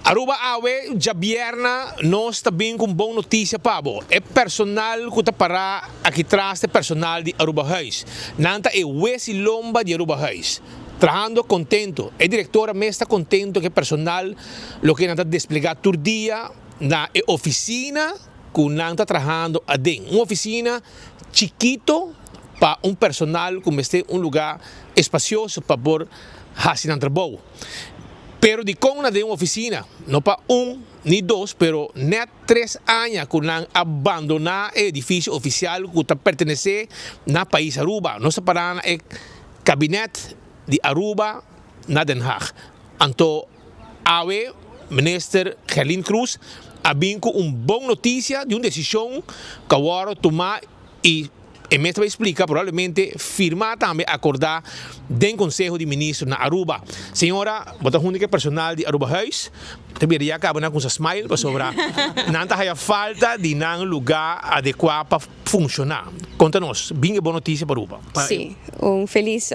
Aruba awe, djabierna, nos ta bin cu un bon noticia pa bo. E personal cu ta para aki tras ta e personal di Arubahuis. Nan ta e wes y lomba di Arubahuis. Trahando contento. E directora mes ta contento cu e personal loke nan ta desplega tur dia na e oficina cu nan ta trahando aden. Un oficina chikito pa un personal cu mester un lugar espacioso pa por haci nan trabou. Pero dikon na den un ofisina? No pa un ni dos, pero nèt tres aña ku nan a bandoná e edifisio ofisial ku ta pertenesé na pais Aruba. Nos ta pará na e kabinèt di Aruba na Den Haag. Anto awe Minister Gerlin Cruz a bin ku un bon notisia di un desishon ku a wòrdu tumá i E mes ta bay splica, probablemente firma tambe acorda den Conseho di Ministro na Aruba. Señora, bo ta hunta cu e personal di Arubahuis, ta bira ya caba nan cu sa smile pasobra nan ta haya falta di nan lugar adecua pa funciona. Conta nos, bin e bon noticia pa Aruba. Si, un feliz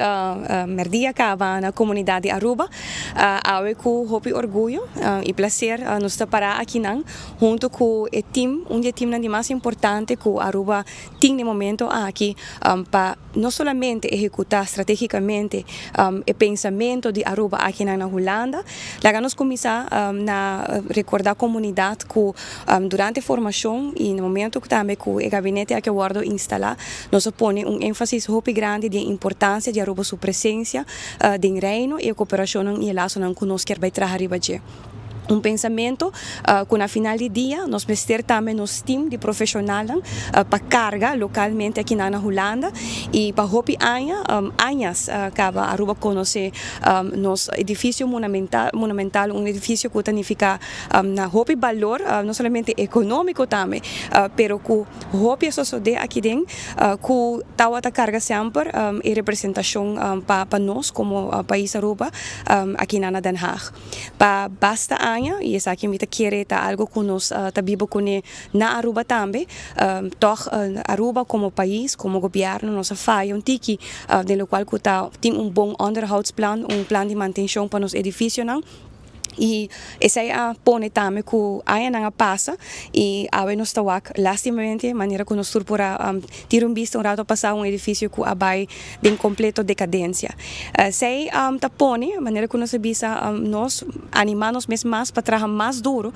merdia caba na comunidad di Aruba. Awe cu hopi orguyo y placer nos ta para akinan hunto cu e team, un di e teamnan di mas importante cu Aruba tin den momento aki pa no solamente ehecuta strategicamente e pensamento di Aruba akinan na Hulanda. Laga nos cuminsa na recorda comunidad cu durante formacion y na momento tambe cu e gabinete aki a wordo instala nos a pone un enfasis hopi grandi den importancia di Aruba su presencia den Reino y e cooperacionnan y e lasonan cu nos kier bay traha riba dje. Un pensamento cu na final di dia nos mester tambe nos team di profesionalnan pa carga localmente akinan na Hulanda y pa hopi aña, añas caba Aruba conoce nos edificio monumental, un edificio cu ta nifica na hopi balor no solamente economico tambe pero cu hopi a sosode akiden cu tawata carga semper e representacion pa nos como pais Aruba akinan na Den Haag. Pa basta aña, y esaki mi ta kere ta algo cu nos ta biba cune na Aruba tambe, tog Aruba como pais, como gobierno nos a faya un tiki den locual cu ta tin un bon onderhoudsplan, un plan di mantencion pa nos edificionan y esey a pone tambe cu añanan a pasa y awe nos ta wak lastimamente manera cu nos tur por a tira un bista un rato pasa un edificio cu a bay den completo decadencia. Esey ta pone, manera cu nos a bisa, nos anima nos mes mas pa traha mas duro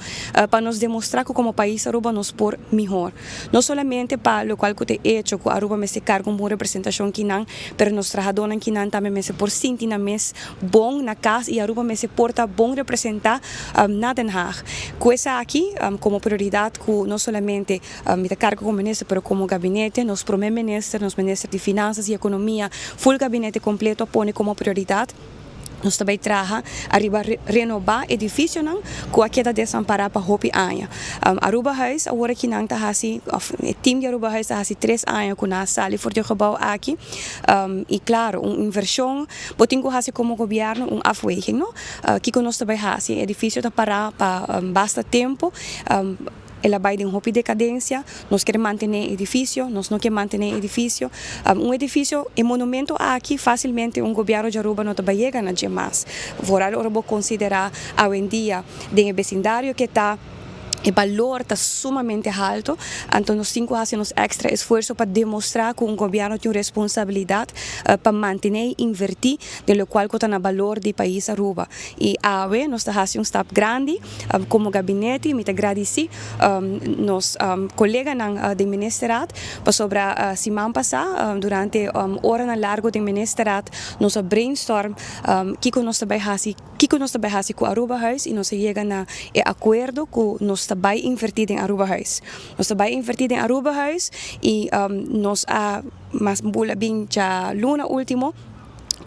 pa nos demostra cu como pais Aruba nos por mihor. No solamente pa locual cu ta e hecho cu Aruba mester carga un bon representacion kinan, pero nos trahadonan kinan tambe mester por sinti nan mes bon na cas y Aruba mester por ta bon representa na Den Haag. Cu esaki como prioridad cu no solamente Mi ta karga komo minister, pero komo gabinete, nos prome minister, nos minister di Finansas i Ekonomia, ful gabinete kompleto a pone komo prioridat, nos ta bai traha ariba renobá edifisionan ku a keda desampará pa hopi aña. Arubahuis awor aki nan ta hasi, òf e tim di Arubahuis ta hasi tres aña ku nan a sali for di e gebou aki. I klaro, un invershon bo tin ku hasi komo gobièrnu un afweging, no? Kiko nos ta bai hasi? E edifisio ta pará pa basta tempu. El a bai den hopi decadencia, nos kier mantene e edificio, nos no kier mantene e edificio. Un edificio, e monumento aki facilmente un gobierno di Aruba no ta bai yega na dje mas. Vooral ora bo considera awendia den e becindario ke ta, e balor ta sumamente halto, anto nos tin cu haci nos extra esfuerzo pa demostra cu un gobierno tin un responsabilidad pa mantene y inverti den locual cu ta na balor di pais Aruba. Y awe nos ta haci un stap grandi como gabinete y mi ta gradici nos coleganan den Ministerraad pasobra siman pasa durante oranan largo den Ministerraad nos a brainstorm kico nos ta bay haci, kico nos ta bay haci cu Arubahuis y nos a yega na e acuerdo cu nos ta bay inverti den Arubahuis. Nos ta bay inverti den Arubahuis y nos a mas bula bin djaluna ultimo.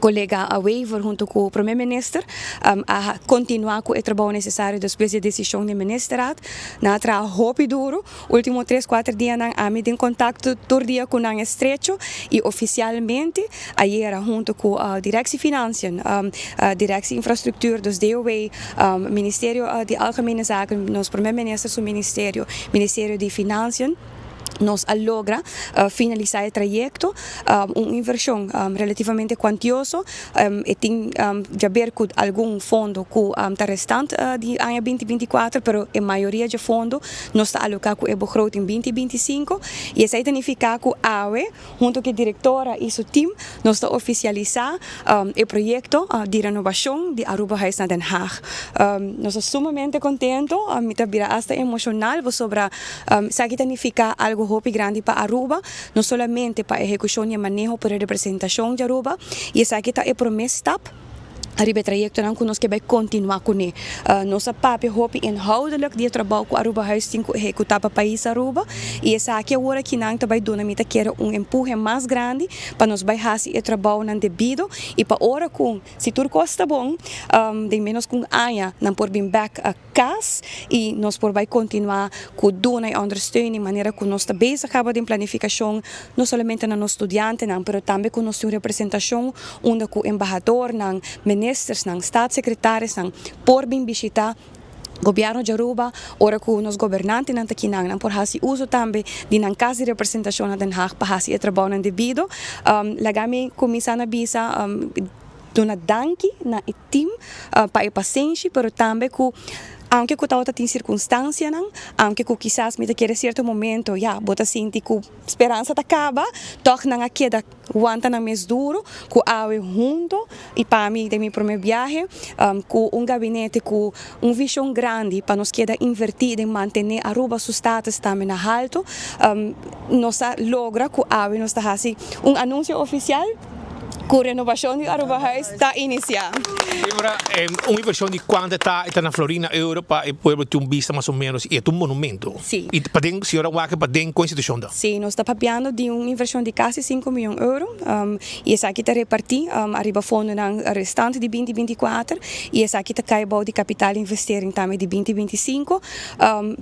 Colega Wever hunto cu Prome Minister a continua cu e trabou necesario despues di e decision di Ministerraad. Nan a traha hopi duro. Ultimo tres cuater dianan ami den contacto tur dia cu nan estrecho y oficialmente ayera hunto cu Directie Financiën, Directie Infrastructuur, dus DOW, Ministerio di Algemene Zaken, nos Prome Minister su ministerio, Ministerio di Financiën. Nos a logra finalisa e trayecto, un inversion relativamente cuantioso, e tin djaber cu algun fondo cu ta restant di aña 2024, pero e mayoria dje fondo nos ta aloca cu e begroting 2025, y esey ta nifica cu awe, hunto cu e directora y su team, nos ta oficialisa e proyecto di renobacion di Arubahuis na Den Haag. Nos ta sumamente contento, mi ta bira hasta emocional pasobra Esaki ta nifiká algu hopi grandi pa Aruba, no solamente pa ehekushon di e maneho pero e representashon di Aruba, i esaki ta e promé stap riba e trayektonan ku nos ke bai kontinuá kuné. Nos a papia hopi inhoudelijk di e trabou ku Arubahuis tin ku ehekutá pa pais Aruba, i esaki awor akinan ta bai duna mi ta kere un empuhe mas grandi pa nos bai hasi e trabounan debido i pa ora ku si tur kos ta bon den ménos ku un aña nan por bin bèk cas y nos por bay continua cu duna y ondersteuning manera cu nos ta bezig caba den planificacion no solamente na nos studiantenan pero tambe cu nos tin un representacion unda cu embahadornan, ministersnan, staatssecretarisnan por bin bishita Gobierno di Aruba ora cu nos gobernantenan ta kinan nan por haci uso tambe di nan cas di representacion na Den Haag pa haci e trabounan debido. Laga mi cuminsa na bisa duna danki na e team pa e pasenshi pero tambe cu aunke cu tabata tin circunstancianan, aunke cu kisas mi ta kere cierto momento ya bo ta sinti cu speransa ta caba, toch nan a keda wanta nan mes duro cu awe hunto y pa mi den mi prome biahe cu un gabinete cu un vision grandi pa nos keda inverti den mantene Aruba su status tambe na halto, nos a logra cu awe nos ta haci un anuncio oficial. Ku renobashon di Arubahuis ta inisiá. Debora, un invershon di kuantu ta e ta na Florina euro pa e pueblo tin un bista mas o menos i e ta un monumento. Sí. I paden señora wak paden ku institushon ta? Sí, nos ta papiando di un invershon di kasi sinku miyon euro i esaki ta repartí ariba fondonan restante di 2024 i esaki ta kai bou di kapitaal investering tambe di 2025.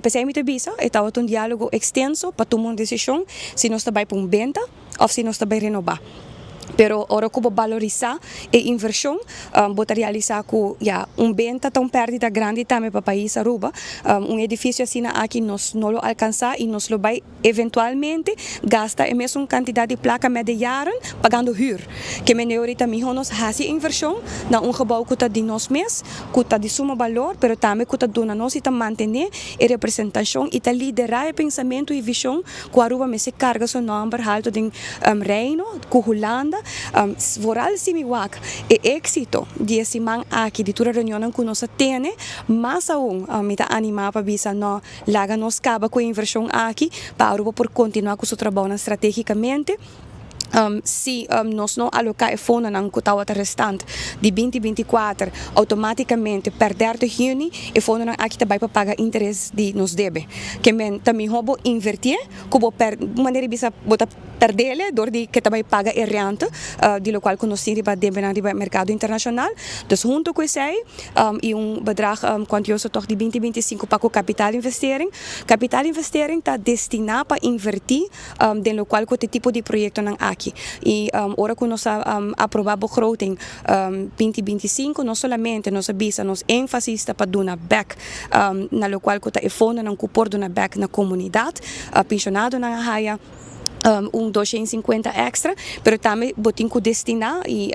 P'esei mi ta bisa e tabata un diálogo ekstenso pa tuma un desishon si nos ta bai pa un benta. Of si nos ta bay renoba. Pero ora cu bo balorisa e inversion, bo ta realisa cu ya, un benta ta un perdida grandi tambe pa pais Aruba. Un edificio asina aki nos no lo alcansa y nos lo bay eventualmente gasta e mesun cantidad di placa met de jaren pagando huur. Ke mende ahorita miho nos haci e inversion na un gebouw cu ta di nos mes, cu ta di suma balor, pero tambe cu ta duna nos y ta mantene e representacion y ta lidera e pensamento y vision Ku Aruba mester karga su nòmber haltu den Reino, ku Hulanda. Vooral si mi wak e éksito di e siman aki, di tur e reunionnan ku nos a tene, mas aun mi ta animá pa bisa no laga nos kaba ku e invershon aki pa Aruba por kontinuá ku su trabounan stratégikamente. Si nos no aloká e fondonan ku tabata restant di 2024 outomátikamente per 30 juni, e fondonan aki ta bai pa paga interes di nos debe. Ke men ta mihó bo invertié ku bo per, un manera di bisa bo ta perdele dor di ke ta bai paga e rente di lokual ku nos tin riba debenan riba e merkado internashonal. Dus huntu ku esei i un bedrag kuantioso tòg di 2025 pa ku kapitaalinvestering. Kapitaalinvestering ta destiná pa invertí den locual cu te tipo di proyectonan aki. Y ora cu nos a aproba begroting 2025 no solamente nos a bisa nos enfasis ta pa duna bek na locual cu ta e fondonan cu por duna bek na comunidad, pensionadonan a haya un 250 extra, pero tambe bo tin cu destina y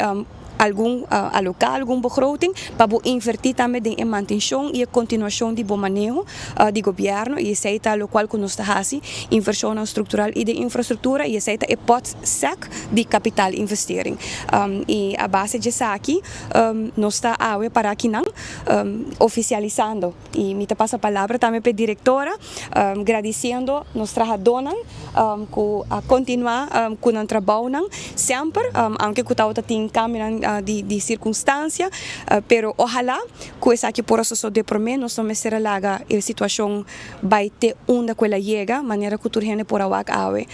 algun aloká algun begroting pa bo invertí tambe den e mantenshon i e kontinuashon di bo maneho di gobièrnu i esei ta lokual ku nos ta hasi, invershonnan struktural i den infrastruktura i esei ta e pòt sèk di kapital investering. I a base di esaki nos ta awe pará akinan ofisialisando. I mi ta pasa palabra tambe pa e direktora, gradisiendo nos trahadónan ku a kontinuá ku nan trabounan semper, aunke ku tabata tin kambionan di sirkunstansia, pero ohalá ku esaki por a sosodé promé, nos no mester a laga e situashon bai te unda ku el a yega, manera ku tur hende por a wak awe.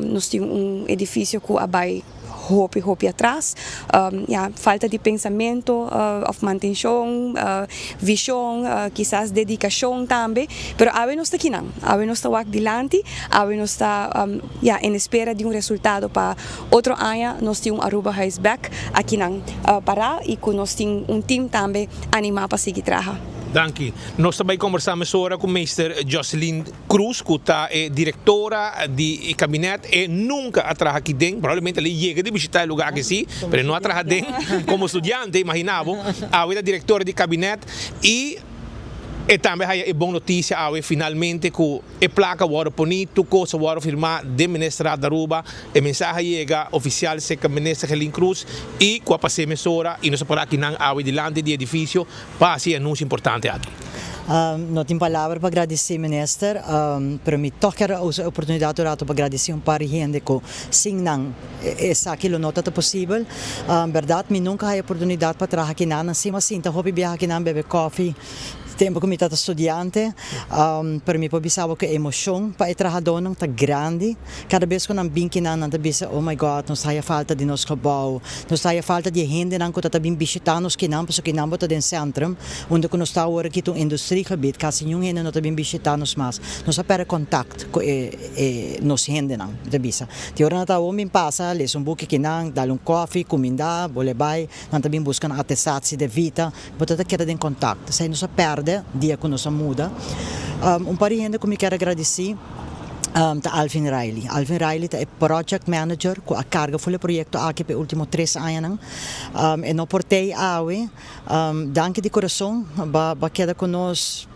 Nos tin un edifisio ku a bai. Hopi hopi atras, ya falta di pensamento of mantencion, vision, kisas dedicacion tambe, pero awe nos ta kinan, awe nos ta wak dilanti, awe nos ta ya en espera di un resultado pa otro aña nos tin un Arubahuis bek akinan para y cu nos tin un team tambe anima pa sigui traha. Danki. Nos ta bay combersa mesora cu Meester Jocelyn Cruz cu ta e directora di e kabinet. E nunca a traha aki den, probablemente el a yega di bishita e lugar aki si, pero e no a traha den como studiante, imagina bo. Awe ta directora di kabinet y e tambe haya e bon noticia awe finalmente cu E plaka wòrdu poní, tur kos a wòrdu firmá den Ministerraad di Aruba. E mensahe a yega ofisial serka Minister Gelin Cruz i ku a pas'é mesora i nos a por aki nan awe dilanti di e edifisio pa hasi e anunsio importante aki. No tin palabra pa gradisí Minister, pero mi tòg kier a usa e oportunidat un rato pa gradisí un par di hende ku sin nan esaki lo no ta ta posibel. Bèrdat mi nunka haña oportunidat pa traha akinan, nan sima sinta hopi biaha akinan bebe kòfi. Tempu ku mi tabata studiante, pero mi por bisa bo ku e emoshon pa e trahadónan ta grandi. Kada bes ku nan bin kinan, nan ta bisa, Oh my God, nos ta haya falta di nos gebou, nos ta haya falta di e hendenan ku ta ta bin bishitá nos kinan, pasobra kinan bo ta den sentrum, unda ku nos ta awor aki ta un industriegebied, kasi niun hende no ta bin bishitá nos mas. Nos a pèrdè kontakt ku e e nos hendenan, mi ta bisa. Tin ora nan ta awor bin pasa, lesa un buki kinan, dal un kòfi, kumindá, bol'e bai, nan ta bin buska nan atestatie de vita. Bo ta ta keda den kontakto. Esei nos a pèrdè dia ku nos a muda. Un par di hende ku mi kier a gradisí ta Alvin Riley. Alvin Riley ta e project manager ku a karga ful e proyekto aki pa e último tres añanan. E no por t'ei awe. Danki di kurason bo a keda ku nos.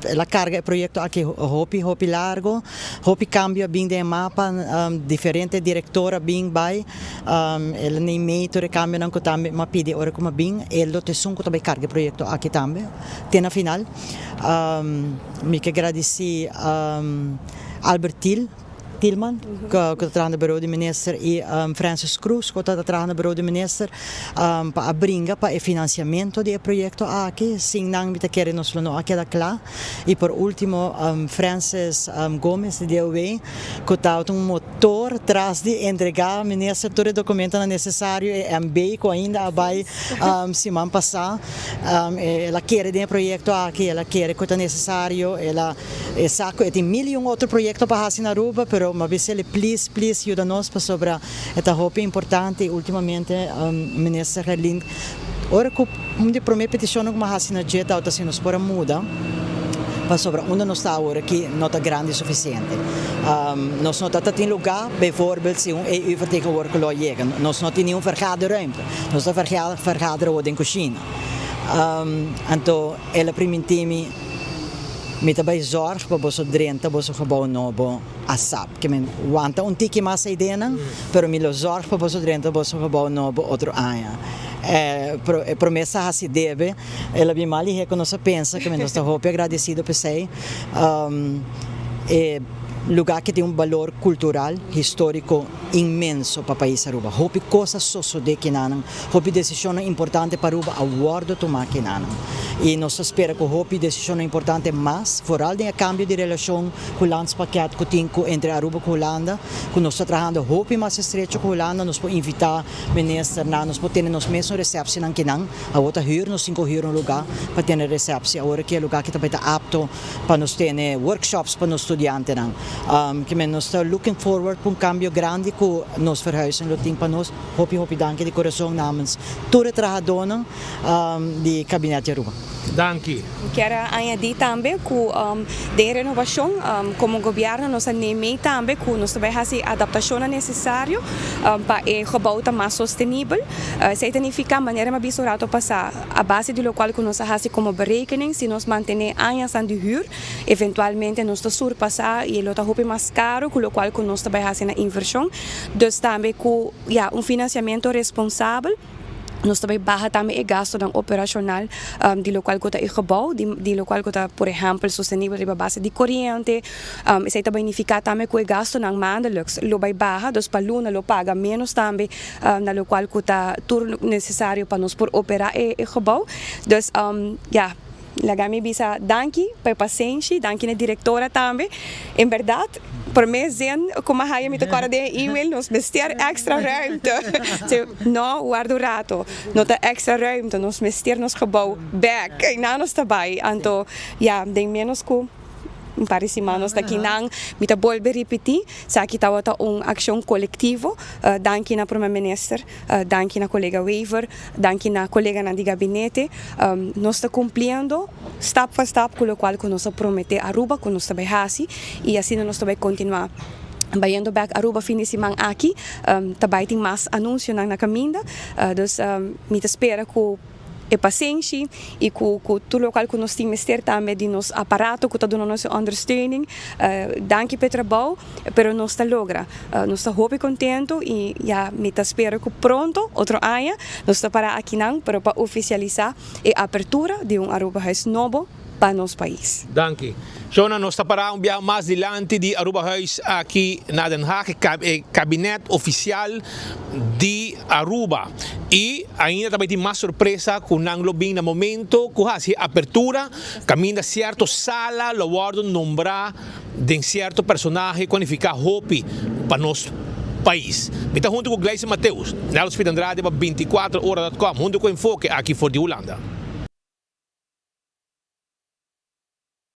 El a carga e proyecto aki hopi hopi largo, hopi cambio a bin den e mapa, diferente director a bin bay, el a neimei tur e cambionan cu tambe mi a pidi ora cu mi a bin, el lo ta esun cu ta bay carga e proyecto aki tambe te na final. Mi ke gradici Albert Thiel. Tilman, ku ta traha na bureau di minister i Francis Cruz ku ta traha na bureau di minister pa a bringa pa e finansiamentu di e proyekto aki. Sin nan mi ta kere nos lo no a keda kla. I por ultimo Francis Gomez di DOW ku tabata un motor tras di entregá minister tur e dokumentonan nesesario, e MB ku ainda a bai siman pasá. El a kere den e proyekto aki, el a kere ku ta nesesario, el a. E sa cu e tin mil y un otro proyecto pa haci na Aruba, pero mi a bisele please, please yuda nos pasobra e ta hopi importante y ultimamente Minister Gerlin ora cu un di prome peticionnan cu mi a haci na dje tabata si nos por a muda pasobra unda nos ta awor aki no ta grandi suficiente. Nos no ta ta tin lugar bijvoorbeeld si un EU vertegenwoordiger lo a yega, nos no tin ni un vergaderruimte, nos ta vergadera awor den cushina. Anto el a priminti mi. Mi ta bai zorg pa boso drenta boso gebou nobo asap. Ke men wanta un tiki mas eidenan, pero mi lo zorg pa boso drenta boso gebou nobo otro aña. E promesa hasi debe. El a bin mal lihé ku nos a pensa, ke men nos ta hopi agradesido p'esei. E lugá ke tin un balor kultural, históriko inmenso pa pais Aruba. Hopi kos a sosodé kinanan. Hopi desishonnan importante pa Aruba a wòrdu tumá kinanan. I nos ta spera ku hopi desishonnan importante mas, foral den e kambio di relashon ku landspakket ku tin ku entre Aruba ku Hulanda, ku nos ta trahando hopi mas estrecho ku Hulanda, nos por invitá ministernan, nos por tene nos mesun resèpsinan kinan. Awor ta hür, nos tin ku hür un lugá pa tene resèpsi. Awor aki e lugá aki ta bai ta apto pa nos tene workshops pa nos studiantenan. Kimen nos ta looking forward pa un kambio grandi ku nos verhuizing lo tin pa nos. Hopi hopi danki di corazon namens tur e trahadónan di Kabinet di Aruba. Danki. Mi kier a añadí tambe ku den e renovashon komo gobièrnu nos a neem'é tambe ku nos ta bai hasi adaptashonnan nesesario pa e gebou ta mas sostenibel. Esei ta nifiká manera mi a bisa un rato pasá, a base di lokual ku nos a hasi komo berekening si nos mantené añasnan di hür eventualmente nos ta surpasá i e lo ta hopi mas karu ku lokual ku nos ta bai hasi na invershon. Dus tambe ku ya un finansiamentu responsabel nos ta bai baha tambe e gastunan operashonal di lokual ku ta e gebou, di lokual ku ta por ehèmpel sostenibel riba base di koriente. Esei ta bai nifiká tambe ku e gastunan maandelijks lo bai baha, dus pa luna lo paga ménos tambe na lokual ku ta tur nesesario pa nos por operá e gebou. Dus ya. Laga mi bisa danki pa e pasenshi, danki na e direktora tambe. En bèrdat, promé zin ku mi a haya mi ta kòrda den e email, nos mester èkstra ruimte. No, warda un rato, no ta èkstra ruimte, nos mester nos gebou bèk. Einan nos ta bai. Anto, ya, den ménos ku. Un par di siman nos ta akinan. Mi ta bolbe ripití, esaki tabata un akshon kolektivo. Danki na Prome Minister, danki na kolega Wever, danki na koleganan di gabinete. Nos ta kumpliendo stap pa stap ku lokual ku nos a prometé Aruba ku nos ta bai hasi i asina nos ta bai kontinuá. Bayendo bek Aruba fin di siman aki ta bai tin mas anunsionan na kaminda. Dus mi ta spera ku e pasenshi i ku ku tur lokual ku nos tin mester tambe di nos aparato ku ta duna nos e ondersteuning. Danki pa e trabou, pero nos ta logra. Nos ta hopi kontentu i ya mi ta spera ku pronto, otro aña, nos ta para akinan pero pa ofisialisá e apertura di un Arubahuis nobo pa nos pais. Danki. Shona, nos ta para un biaha mas dilanti di Arubahuis aki na Den Haag, e kabinet ofisial di Aruba. I ainda ta bai tin mas sorpresa ku nan lo bin na momento ku hasi e apertura, kaminda sierto sala lo wòrdu nombrá den sierto personahe ku a nifiká hopi pa nos pais. Mi ta huntu ku Gleison Mateus, Nelson Speed Andrade pa 24 ora dot com, huntu ku Enfoke aki for di Hulanda.